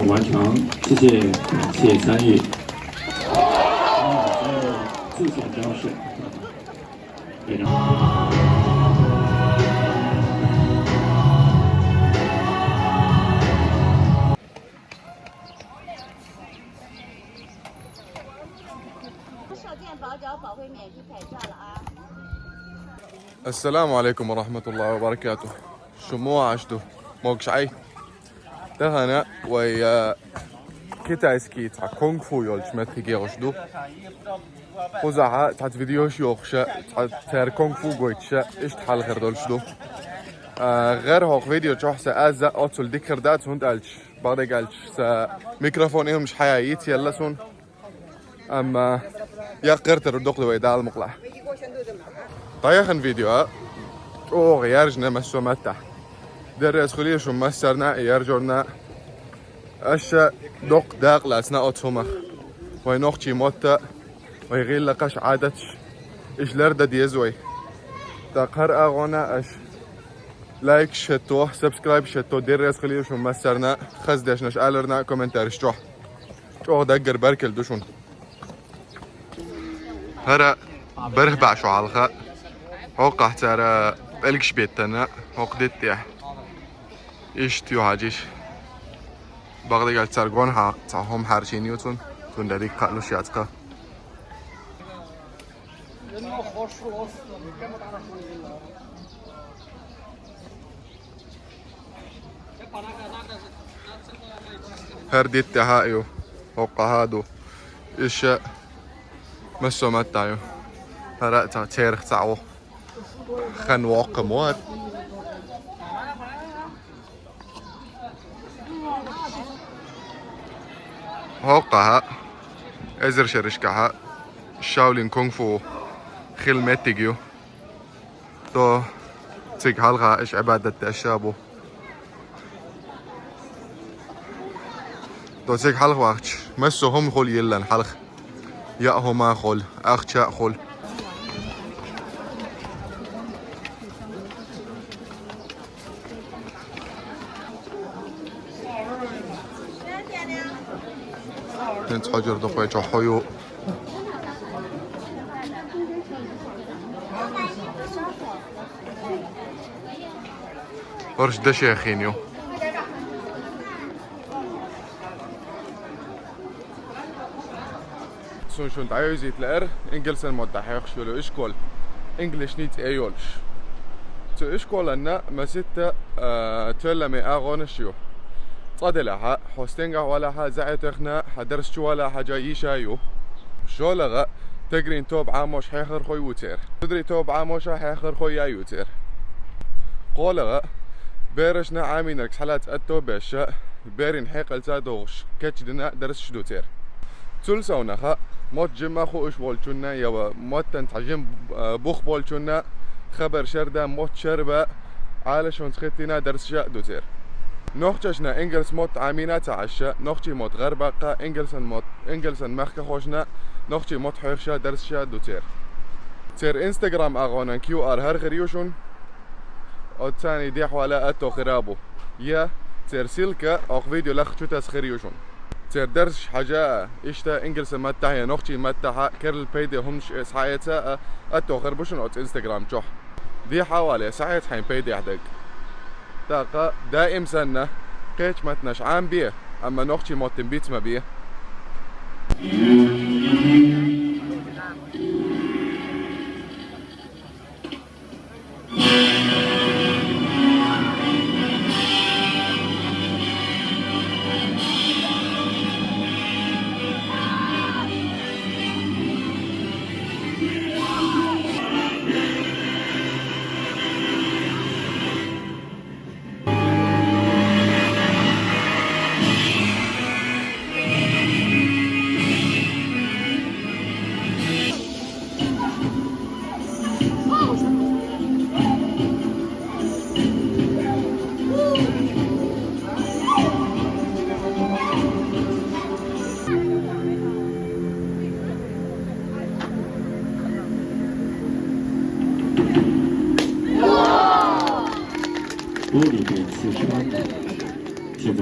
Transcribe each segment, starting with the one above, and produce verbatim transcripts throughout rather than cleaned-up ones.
完成，谢谢，感谢参与。还有助选标识，非常。射箭保脚保卫免疫牌照了啊。السلام عليكم ورحمة الله وبركاته. شموع عشتو موك شعي. تهنا ويا كيتا اسكيت ع كونغ فو يولش متكي غشدو. خوزعة تعت فيديو شيوخشة تعت تير كونغ فو جويتشة. إيش تحال غير دولشدو. آه، غير هوق فيديو تشوحسة أزا أوتسول ديكر داتس هوند ألش. بعد قالش سا ميكروفون إيهم مش حياة يتي يلا سون. أما يا قرتر ودق دوي دال مقلع. طيخن فيديو، ها؟ أوه، يارجنا مسو متى. درس خليش ومسرنا يارجونا. أشا دق داق لاسنا أوتسومخ. وينوخشي موتا. ويغيل لقش عادتش. إيش لرد ديزوي. تقهر أغونا أش. لايك شتو، سبسكرايب شتو، دير ريس خليش ومسرنا. خز ديش نش آلرنا كومنتاري شتوح. شوخ دقر بركل دوشون. هرا برخ بعشو عالخا. هوق احتارا بلقش بيتنا. هوق ديت يا. إيش تيو حاجيش. بغدي قال تسار قون ها، تسار هم حارشين يوتون. تون داديك قالوش ياتقا. هر ديت هايو. هوقا هادو. إيش مسو متايو. هرا تا تيرخ تعو. خن ووق موار. هوقها. إزر شرشكها. شاولين كونغ فو. خيل ميتيجيو. تو تيك حلقة إيش عبادة الشابو. تو تيك حلقة واخش. مسو هم خل يلن حلقة. يا هما خل. أخشا خل. انت حجر دقيقة حيو. ورش دشي خينيو. سون شون تعيو زيت لأر، إنجلسن مودا حيخشولو إشكول. إنجلش نيت أيولش. تو إشكول أنا ما ستة، آه، تولمي أغونشيو. تصادلها، حوستنغا ولا ها زعيتخنا، حدرس شوالا حاجة يشايو. شولغا، تقرين توب عاموش حيخر خوي وتير. تدري توب عاموشا حيخر خوي يا يوتير. قولغا، بيرشنا عامينك حالات أتو بيشا، بيرين حيقل تادوغش، كتش دنا درس شدوتير. تول سونخا، موت جمع خو إش بولشنا، يوا موت تنتحجم، آه، بوخ بولشنا، خبر شردا، موت شربا، عالش ونسختنا درس شا دوتير. نوخشنا إنجلس موت عامينا تعشا، نوخشي موت غربقة، إنجلسن موت، إنجلسن مخكا خوشنا، نوخشي موت حيرشا درس شا دوتير. تير إنستغرام أغونا كيو آر هر خريوشون، أو تاني دي حوالا أتو خرابو. يا تير سيلكا أو فيديو لخ شو تسخريوشون. تير درس حاجة إشتا إنجلس متاحية نوخشي متاحة كرل بيدي هم ش-، إسحايتا أتو خربوشون أو إنستغرام شوح. دي حوالي ساعة حين بيدي أحدق. تاقا دائم سنة قيش متنش عام بيه، أما نوخشي موتن بيت ما بيه. 现在今天。ܐܘܩܠܩܐ ܗܐ. ܘܝܘܡ ܙܐ ܗܐ ܣܘܢ. ܐܡܐ ܓܢܪ ܕܝܢ ܐܫܬܐ. ܚܙ ܬܪܝܡ ܬܐ ܗܘܡ ܓܪ ܣܘܢ. ܐܢ ܬܐ ܗܠܐ ܥܕܢܐ ܚܘܓܪ ܕܘܝ. ܒܓܕܐ ܓܠܟ. ܕܘܩ ܛܘܘܠ ܘܠܐ، ܕܘܩ ܗܠ ܘܠ ܫܘܚ ܘܝܬ ܫܐ. ܩܕ ܘܠܐ. ܐܗ، ܗܪ ܝܘܩ. ܚܓܝܫ ܚܙܠܡܢܐ ܫܒܘ. ܕܐܠ ܡܘܩܠܐ ܗܐ،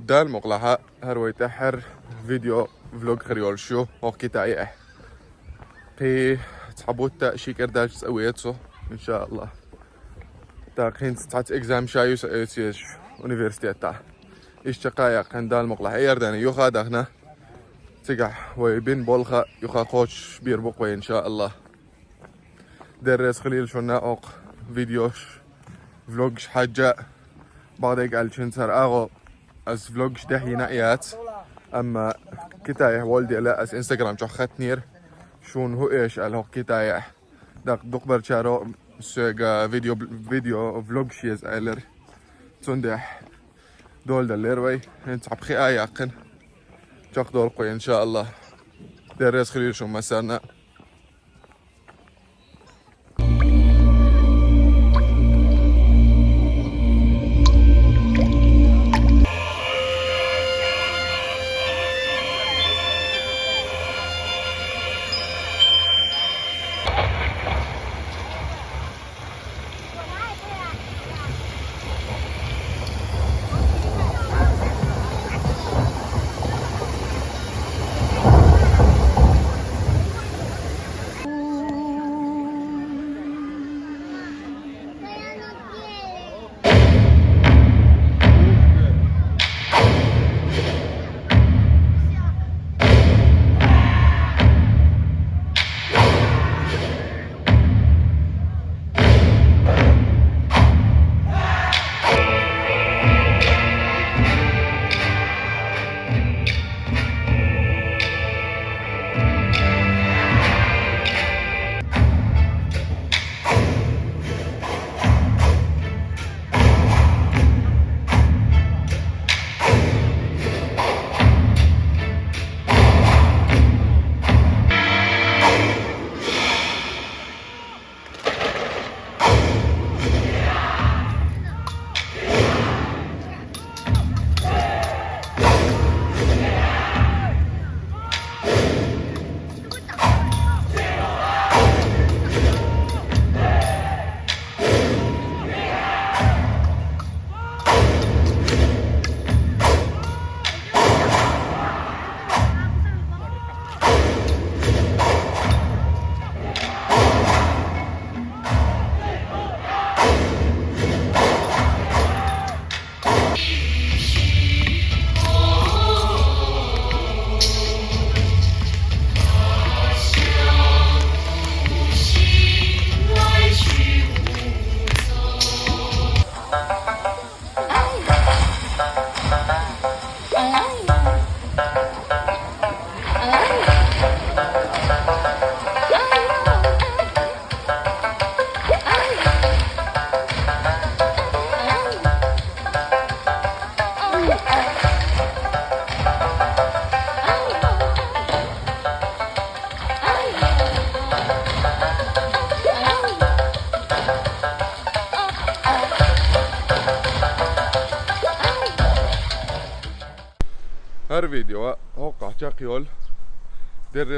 ܗܪ ܗܘܝܬ ܐܗܐ video vlog ܚܪܝܘܠ ܫܘ، ܐܘ ܟܝܬܐ ܝܐ. ܩܝ ܬܚܒܘܬܐ ܫܟܪ ܕܐܠ ܟܣ ܐܘܝܬܘ، إن شاء الله. ܬܐ ܩܝܢ ܣܥܬ exam ܫܝܘ ܣܥܝܘ ܣܝܫ university ܬܐ. ܐܝܫ ܟܐ ܩܝܐ ܩܝܢ ܕܐܠ ܡܘܩܠܐ ܗܐ ܝܪܕܢܐ ܝܘܚ ܕܐܟܢܐ. ܬܓܐ ܗܘܝ ܒܝܢ ܒܘܠܚܐ ܝܘܚ ܩܘܫ ܒܝܪܒܘܩ ܗܘܝ إن شاء الله. ܕܪܣ ܚܠܝܠ ܫܘܢܐ ܐܘܩ videos، vlogs ܚܓܐ. ܒܕܐ ܓܠܟܢ ܬܪ ܐܓܘ ܐܙ ܒܠܘܓ ܫܕܗܝܢܐܝܬ. ܐܡܐ ܟܬܝܗ ܘܠܕܝ ܠܗ ܐܙ ܐܢܣܬܓܪܡ ܟܚܬܢܝܪ. ܫܘܢ ܗܘܝܫ ܐܠ ܗܘ ܟܬܝܗ. ܕܩ ܕܘܩ ܒܪܟܪܘ ܣܘܓܐ ܒܝܕܝܘ، ܒܝܕܝܘ ܒܠܘܓ ܫܝܙ ܐܠܪ. ܬܘܢܕܗ ܕܘܠ ܕܠܪܘܝ. ܐܢ ܬܒܚܝ ܐܝܩܢ ܟܚ ܕܘܠܩܘܝ إن شاء الله. ܕܪܝ ܪܙ ܚܠܝܠ ܫܘܢ ܡܣܢܐ. ܗܪ ܒܝܕܝܘ ܗܘܩܐ ܟܩܝܘܠ.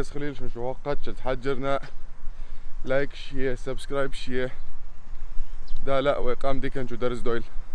ܕܪܝ ܪܙ ܚܠܝܠ ܫܘܢ ܫܘ ܗܘܩܐ ܟܬ ܗܓܪܢܐ. لايك ܫܝܐ، سبسكرايب ܫܝܐ. ܕܠܐ ܘܩܡ ܕܝܟܢ ܟܘ ܕܪܙ ܕܘܝܠ.